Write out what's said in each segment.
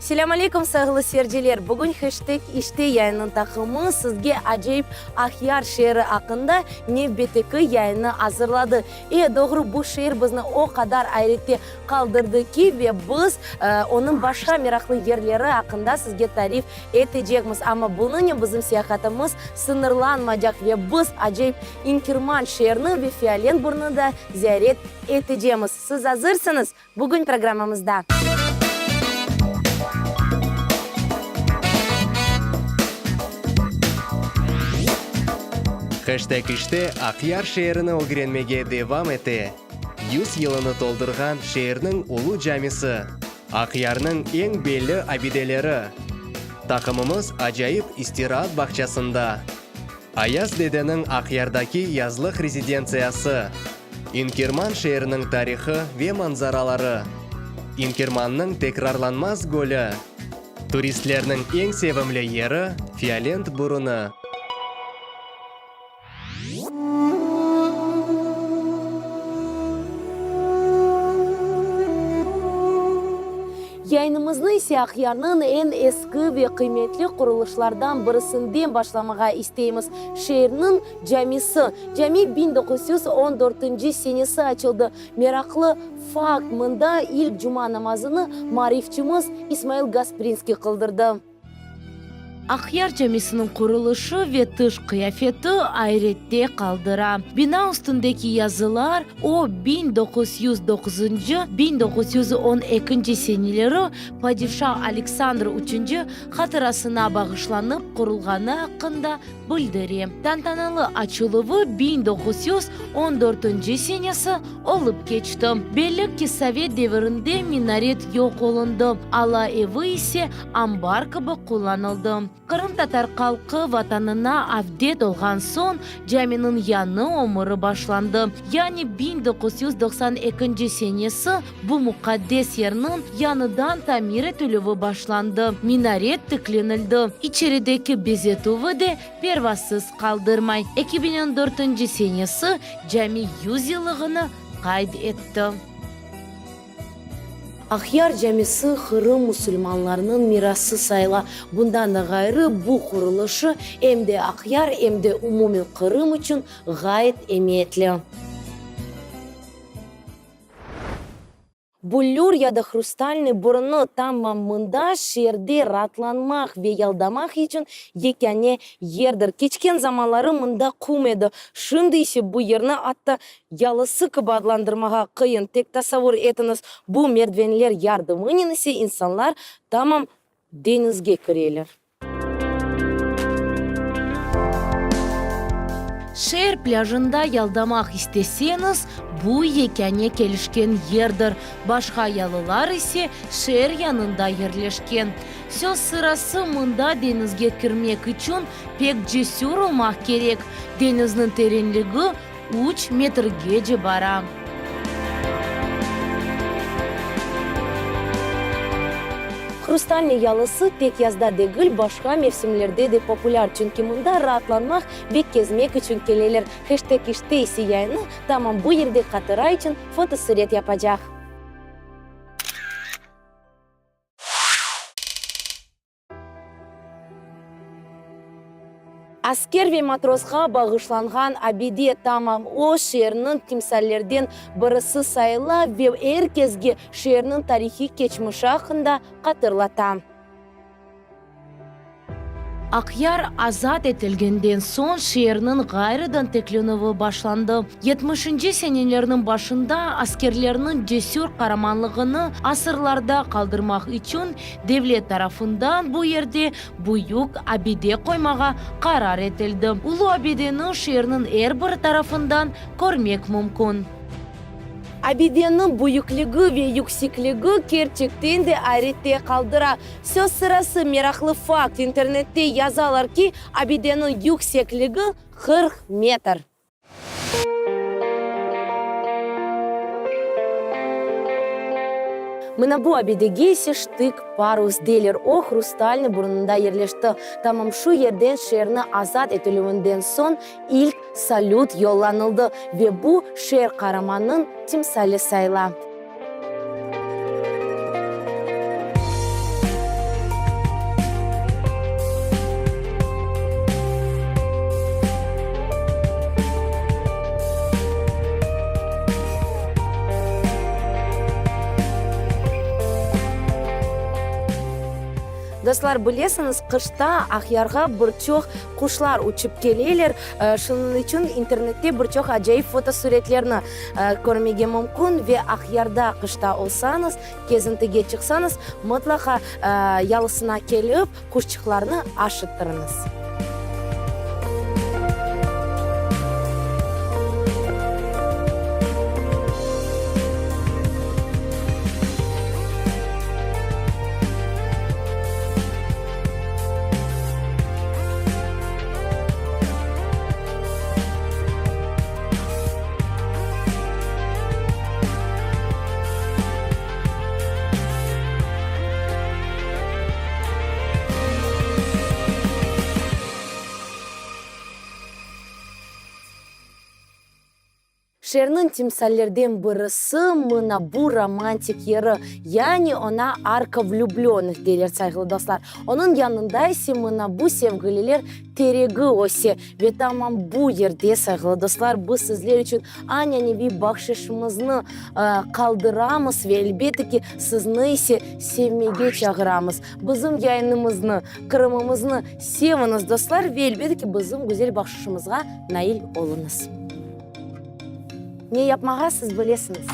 Selâm aleykum, sayğılı seyirciler! Bugün Heşteg İşte yayınınıñ taqımı sizge acayip Aqyar şeeri aqqında nevbetteki yayınnı azırladı. E, doğru, bu şeer bizni o qadar ayrette qaldırdı ki, ve biz onıñ başqa meraqlı yerleri aqqında sizge tarif etecekmiz. Amma bunıñnen bizim seyahatımız sıñırlanmaycaq ve biz acayip İnkirman şeerini ve Fiolent burnunı da ziyaret etecemiz. Siz azırsıñız? Bugün programmamızda. Heşteg işte Aqyar şeerini ögrenmege devam ete. 100 yılını toldurğan şeerniñ ulu camisi, Aqyarnıñ eñ belli abideleri. Taqımımız acayip istiraat bağçasında. Ayaz dedeniñ Aqyardaki yazlıq rezidentsiyası. İnkirman şeeriniñ tarihı ve manzaraları. İnkirmannıñ tekrarlanmaz gölü. Turistlerniñ eñ sevimli yeri, Fiolent burunı. Yayınımıznı ise Aqyarnıñ eñ eski ve qıymetli qurulışlardan birisinden başlamağa isteymiz, şeerniñ camisi. Cami 1914 senesi açıldı. Meraqlı fakt, mında ilk cuma namazını maarifçimiz İsmail Gasprinskiy qıldırdı. Aqyar camisiniñ qurulışı ve tış qıyafeti ayrette qaldıra. Bina üstündeki yazılar o 1909-cı, 1912-nci seneleri padişa Aleksandr Üçünci hatırasına bağışlanıp qurulğanı aqqında bildire. Tantanalı açıluvı 1914-nci senesi olıp keçti. Belli ki, sovet devirinde minaret yoq olundı, Ala evi ise ambar kibi qullanıldı. Qırımtatar halqı Vatanına avdet olğan soñ, caminiñ yañı ömüri başlandı. Yani 1992-nci senesi bu muqaddes yerniñ yañıdan tamir etilüvi başlandı, minaret tiklenildi, içerideki bezetüvi de pervasız qaldırmay. 2014-nci senesi cami yüz yıllığını qayd etti. Aqyar camisi Qırım musulmanlarınıñ mirası sayıla. Bundan da ğayrı, bu qurulışı em de Aqyar, em de umumen Qırım içün ğayet emiyetli. Büllür ya da Hrustalnıy burnu tamam mında şeerde raatlanmaq ve yaldamaq içün yekâne yerdir. Keçken zamanları mında qum edi, şimdi ise bu yerni atta yalısı kibi adlandırmağa qıyın. Tek tasavvur etiñiz, bu merdivenler yardımınen ise insanlar tamam deñizge kireler. Şeer plâjında yaldamaq isteseñiz, bu yekâne kelişken yerdir. Başqa yalılar ise şeer yanında yerleşken. Söz sırası, mında deñizge kirmek içün pek cesür olmaq kerek, deñizniñ terenligi üç metrgece bara. Hrustalnıy yalısı tek yazda degil, başqa mevsimlerde de populâr, çünki mında raatlanmaq ve kezmek içün keleler. Heşteg İşte ise yayını tamam bu yerde hatıra içün fotosuret yapacaq. Asker ve matrosqa bağışlanğan abide tamam o şeerniñ timsallerden birisi sayıla ve er kesge şeerniñ tarihiy keçmişi aqqında hatırlata. Aqyar azat etilgenden soñ şeerniñ ğayrıdan tiklenüvi başlandı. Yetmişinci senelerniñ başında askerlerniñ cesür qaramanlığını asırlarda qaldırmaq içün devlet tarafından bu yerde büyük abide qoymağa qarar etildi. Ulu abideni şeerniñ er bir tarafından körmek mümkün. Abideniñ büyükligi ve yüksekligi kerçekten de ayrette qaldıra. Söz sırası, meraqlı fakt, internette yazalar ki, abideniñ yüksekligi 40 metr. Mına bu abidege ise ştık parus deyler, o, Hrustalnıy burnunda yerleşti. Tamam şu yerden şeerni azat etilüvinden soñ ilk salüt yollanıldı ve bu, şeer qaramanınıñ timsali sayıla. Dostlar, bilesiñiz, qışta Aqyarğa bir çoq quşlar uçıp keleler. Şunıñ içün internette bir çoq acayip fotosuretlerni körmege mümkün ve Aqyarda qışta olsañız, kezintige çıqsañız, mıtlaqa yalısına kelip, quşçıqlarnı aşıttırıñız. Şeerniñ timsallerden birisi mına bu romantik yeri, yani oña Arka vlüblönıh deyler, sayğılı dostlar. Onıñ yanında ise mına bu sevgililer teregi öse. Ve tamam bu yerde, sayğılı dostlar, biz sizler içün añaneviy bahşışımıznı qaldıramız ve, elbette ki, sizni ise sevmege çağıramız. Bizim yayınımıznı, Qırımımıznı seviñiz, dostlar, ve, elbette ki, bizim güzel bahşışımızğa nail oluñız. Ne yapmağa siz bilesiñiz.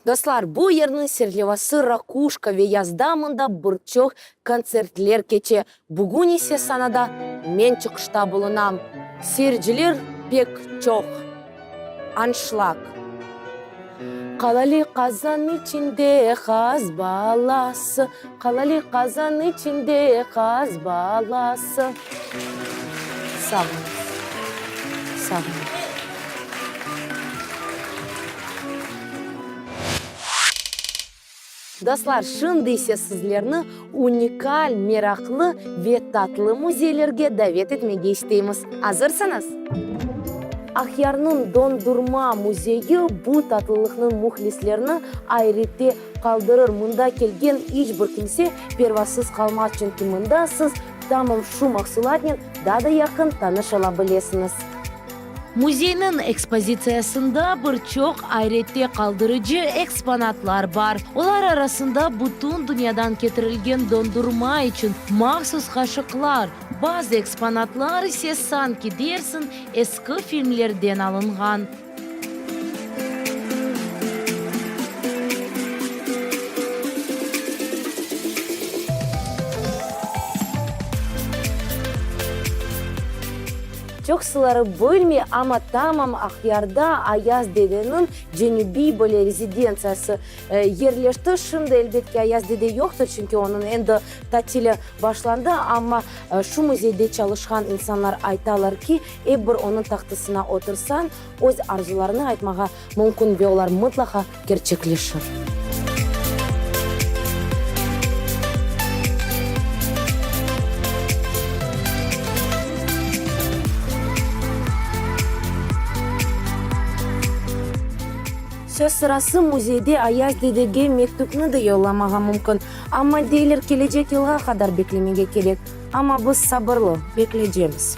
Dostlar, bu yerniñ serlevası Rakuşka ve yazda mında bir çoq kontsertler keçe. Bugün ise sanada men çıqışta bulunam. Seyirciler pek çoq. Anşlag. Qalali qazan içinde qaz balası, Qalali qazan içinde qaz balası. Sağ oluñız. Sağ oluñız. Dostlar, şimdi ise sizlerni unikal, meraqlı ve tatlı müzeylerge davet etmege isteymiz. Azırsıñız? Aqyarnıñ dondurma müzeyi bu tatlılıqnıñ mühlislerini ayrette qaldırır. Mında kelgen iç bir kimse pervasız qalmaz, çünki mında siz tamam şu mahsulatnen daa da yaqın tanış ola bilesiñiz. Müzeyniñ ekspozitsiyasında bir çoq ayrette qaldırıcı eksponatlar bar. Olar arasında bütün dünyadan ketirilgen dondurma içün mahsus qaşıqlar, bazı eksponatlar ise sanki dersiñ eski filmlerden alınğan. Çoqsuları bilmey, amma tamam Aqyarda Ayaz dedeniñ cenübiy böyle rezidentsiyası yerleşti. Şimdi, elbet ki, Ayaz dede yoqtır, çünki onıñ endi tatili başlandı, amma şu müzeyde çalışqan insanlar aytalar ki, ep bir onıñ tahtısına otursañ, öz arzularını aytmağa mümkün ve olar mıtlaqa kerçekleşir. Söz sırası, müzeyde Ayaz dedege mektüpni de yollamağa mümkün, amma deyler, kelecek yılğa qadar beklemege kerek. Amma biz sabırlı, bekleycemiz.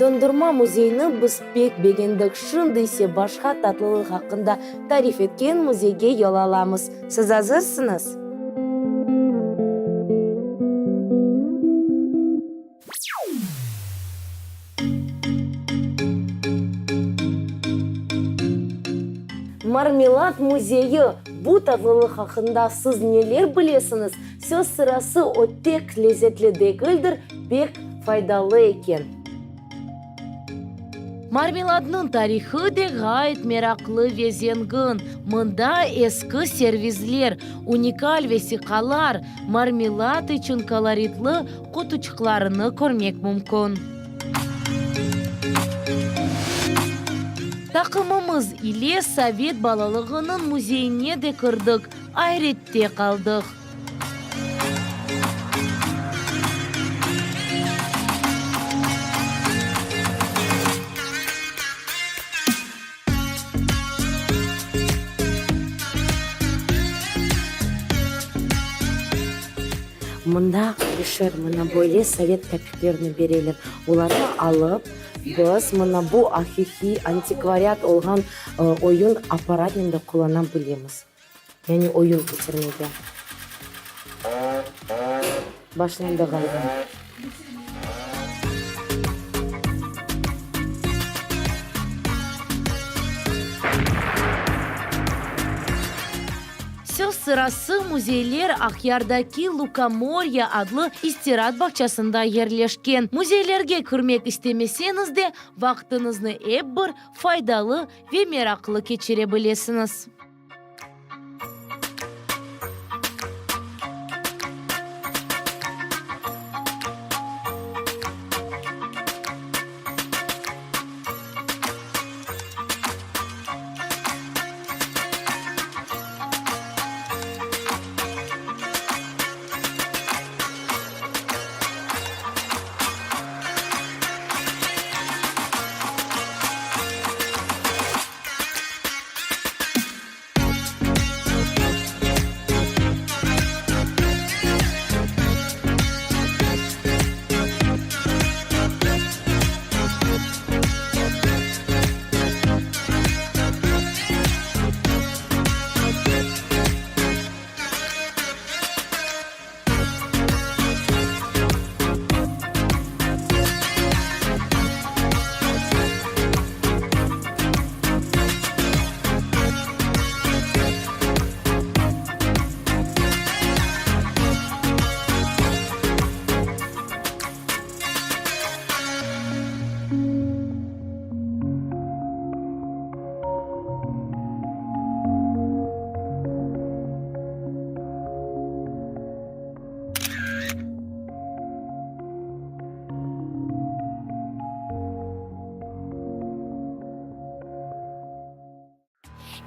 Dondurma müzeyini biz pek begendik, şimdi ise başqa tatlılıq aqqında tarif etken müzeyge yol alamız. Siz azırsıñız? Marmelad müzeyi, bu tatlılıq aqqında siz neler bilesiñiz? Söz sırası, o tek lezetli degildir, pek faydalı eken. Marmeladnıñ tarihı de ğayet meraqlı ve zengin. Mında eski servizler, unikal vesiqalar, marmelad içün koloritli qutuçıqlarını körmek mümkün. Taqımımız ile sovet balalığınıñ müzeyine de kirdik, ayrette qaldıq. Mında, Alişer, mına böyle sovet kapiklerini bereler. Olarnı alıp, biz mına bu aqiqiy antikvariat olğan oyun apparatnen de qullana bilemiz. Yani oyun keçirmege. Başlandı ğaliba. Söz sırası, müzeyler Aqyardaki Lukomorye adlı istiraat bağçasında yerleşken. Müzeylerge kirmek istemeseñiz de, vaqtıñıznı ep bir faydalı ve meraqlı keçire bilesiñiz.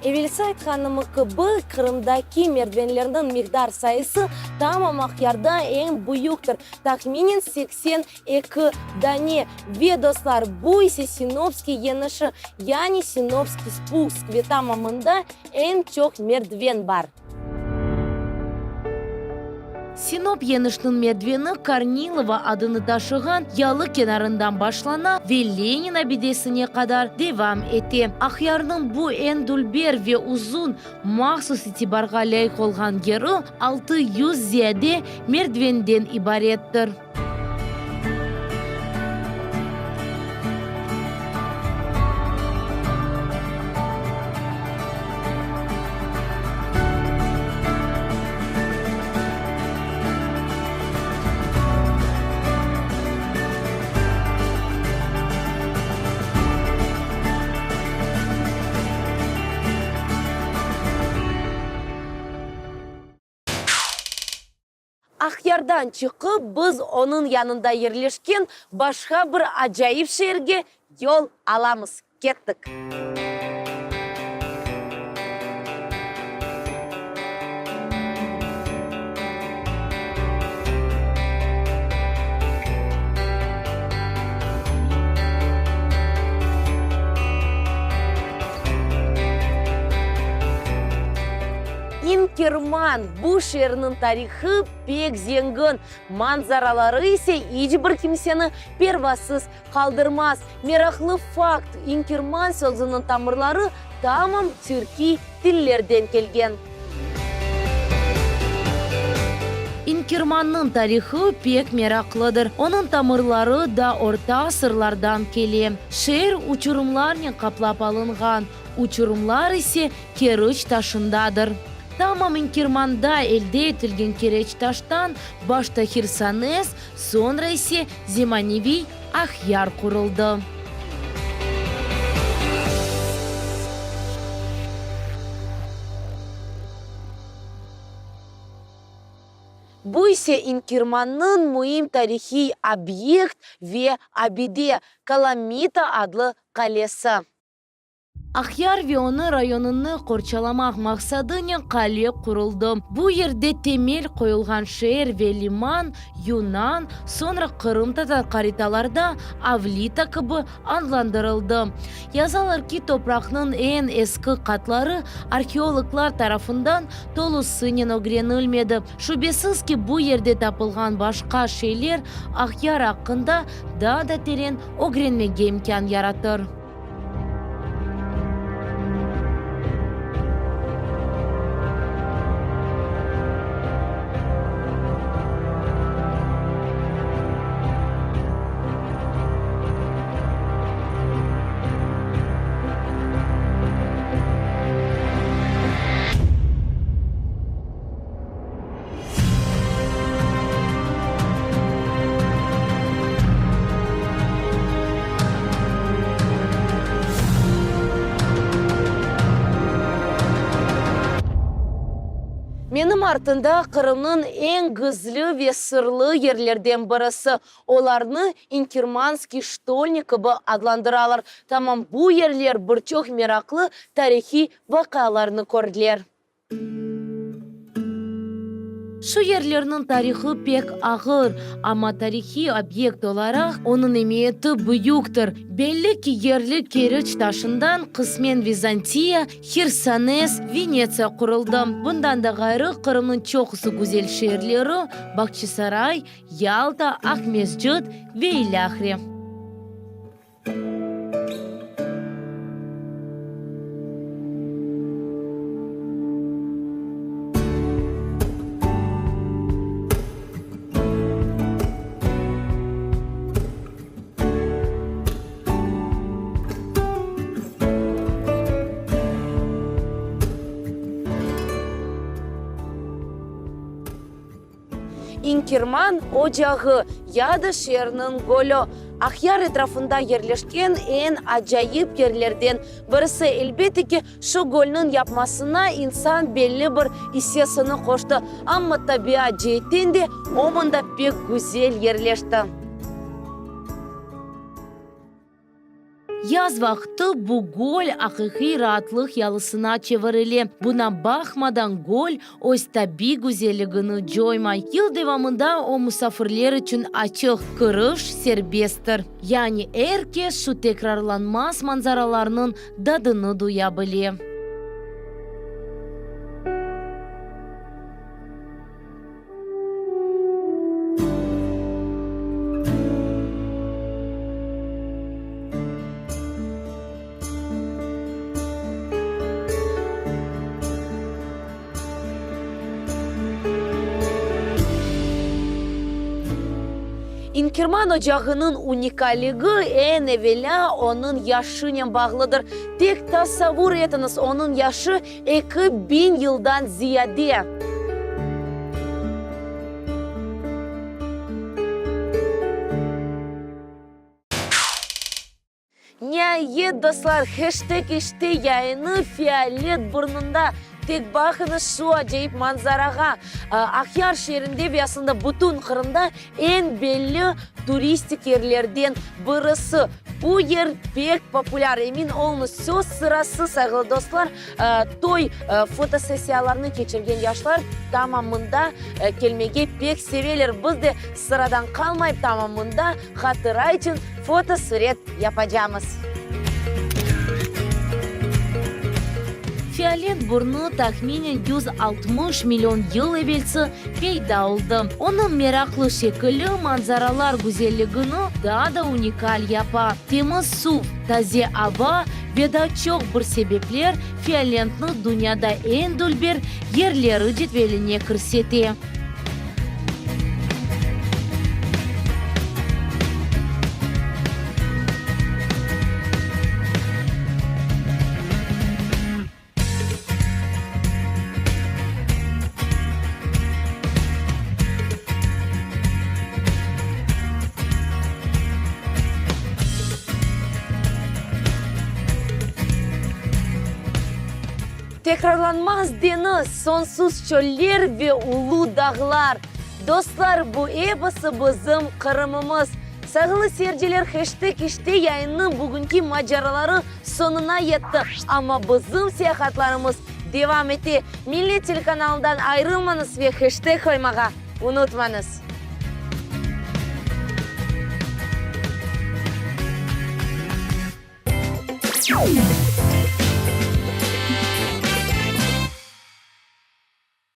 Evelsi aytqanım kibi, Qırımdaki merdivenlerniñ miqdar sayısı tamam Aqyarda eñ büyüktir, tahminen 82 dane. Ve, dostlar, bu ise Sinopskiy yenişi, yani Sinopskiy spusk ve tamam mında eñ çoq merdiven bar. Sinop yenişniñ merdiveni Kornilova adını taşığan yalı kenarından başlana ve Lenin abidesine qadar devam ete. Aqyarnıñ bu eñ dülber ve uzun, mahsus itibarğa lâyıq olğan yeri 600 ziyade merdivenden ibarettir. Aqyardan çıqıp, biz onıñ yanında yerleşken başqa bir acayip şeerge yol alamız. Kettik! İnkerman, bu şeerniñ tarihı pek zengin, manzaraları ise iç bir kimseni pervasız qaldırmaz. Meraqlı fakt, İnkerman sözüniñ tamırları tamam türkiy tillerden kelgen. İnkermannıñ tarihı pek meraqlıdır. Onıñ tamırları da orta asırlardan kele. Şeer uçurımlarnen qaplap alınğan, uçurımlar ise Keriç taşındadır. Tamam İnkermanda elde etilgen kireç taştan başta Hersones, soñra ise zemaneviy Aqyar quruldı. Bu ise İnkirmannıñ müim tarihiy obyekt ve abide, Kalamita adlı qalesi. Aqyar ve onıñ rayonını qorçalamaq maqsadınen qale quruldı. Bu yerde temel qoyulğan şeer ve liman yunan, soñra qırımtatar haritalarda Avlita kibi adlandırıldı. Yazalar ki, topraqnıñ eñ eski qatları arheologlar tarafından tolusınen ögrenilmedi. Şübesiz ki, bu yerde tapılğan başqa şeyler Aqyar aqqında daa da teren ögrenmege imkân yaratır. Menim artında Qırımnıñ eñ gizli ve sırlı yerlerden birisi. Olarnı İnkirmanskiy ştolni kibi adlandıralar. Tamam bu yerler bir çoq meraqlı tarihiy vaqialarnı kördiler. Şu yerlerniñ tarihı pek ağır, amma tarihiy obyekt olaraq onıñ emiyeti büyüktir. Belli ki, yerli Keriç taşından qısmen Vizantiya, Hersones, Venetsiya quruldı. Bundan da ğayrı, Qırımnıñ çoqusı güzel şeerleri, Bağçasaray, Yalta, Aqmescit ve ilâhre. İnkirman ocağı ya da şeerniñ gölü, Aqyar etrafında yerleşken eñ acayip yerlerden birisi. Elbette ki, şu gölniñ yapmasına insan belli bir issesini qoştı, amma tabiat ceetten de o mında pek güzel yerleşti. Yaz vaqtı bu göl aqiqiy raatlıq yalısına çevirile. Buna baqmadan, göl öz tabiy güzelligini coymay. Yıl devamında o musafirler içün açıq, kiriş serbesttir. Yani er kes şu tekrarlanmaz manzaralarnıñ dadını duya bile. İnkirman ocağınıñ unikalligi eñ evelâ onıñ yaşınen bağlıdır. Tek tasavvur etiñiz, onıñ yaşı 2000 yıldan ziyade. Niayet, dostlar, heşteg işte yayını Fiolet burnunda. Tek baqıñız şu acayip manzarağa. Aqyar şeerinde ve aslında bütün Qırımda eñ belli turistik yerlerden birisi. Bu yer pek populâr, emin oluñız, söz sırası, sayğılı dostlar, toy fotosessiyalarını keçirgen yaşlar tamam mında kelmege pek seveler. Biz de sıradan qalmayıp, tamam mında hatıra içün fotosuret yapacamız. Fiolent burnu tahminen 160 million yıl evelsi peyda oldı. Onıñ meraqlı şekili manzaralar güzelligini daa da unikal yapa. Temiz suv, taze ava ve daa çoq bir sebepler Fiolentni dünyada eñ dülber yerleri cedveline kirsete. Tekrarlanmaz deñiz, soñsuz çöller ve ulu dağlar. Dostlar, bu episi bizim Qırımımız. Sayğılı seyirciler, Heştek İşte yayınınıñ bugünki maceraları soñuna yetti. Amma bizim seyahatlarımız devam ete. Millet telekanalından ayırılmañız ve heştek qoymağa unutmañız.